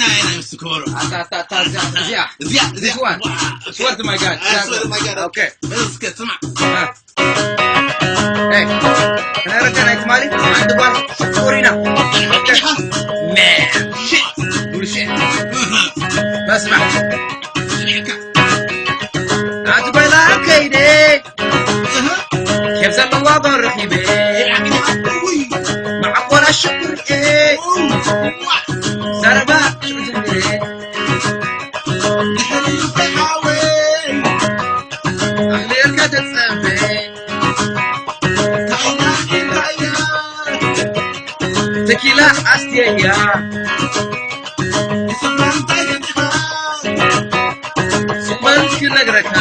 ናይ ናይ ምስ ከበሮ። ኣታ ኣታ ኣታ እዚኣ እዚኣ እዚኣ እዚኣ This one. ዋ፣ Swear to my God. I swear to my God. Okay. እስከ ስማዕ። Hey, ክነረካ ናይ ትማሊ ሓንቲ ጓል ሽኮሪና። Okay. Man, shit. Bullshit. በስመ ኣብ። ኣቲ ጓይላ ከይደ፣ ኬፍ ዘለዋ ጓል ረኺበ፣ መዓቆራ ሽኩር፣ ዘረባ ሽዑ ጀምረ፣ ኣኽሊልካ ተጸበ፣ ተኪላ ኣስትየያ፣ ስመን ክነግረካ፣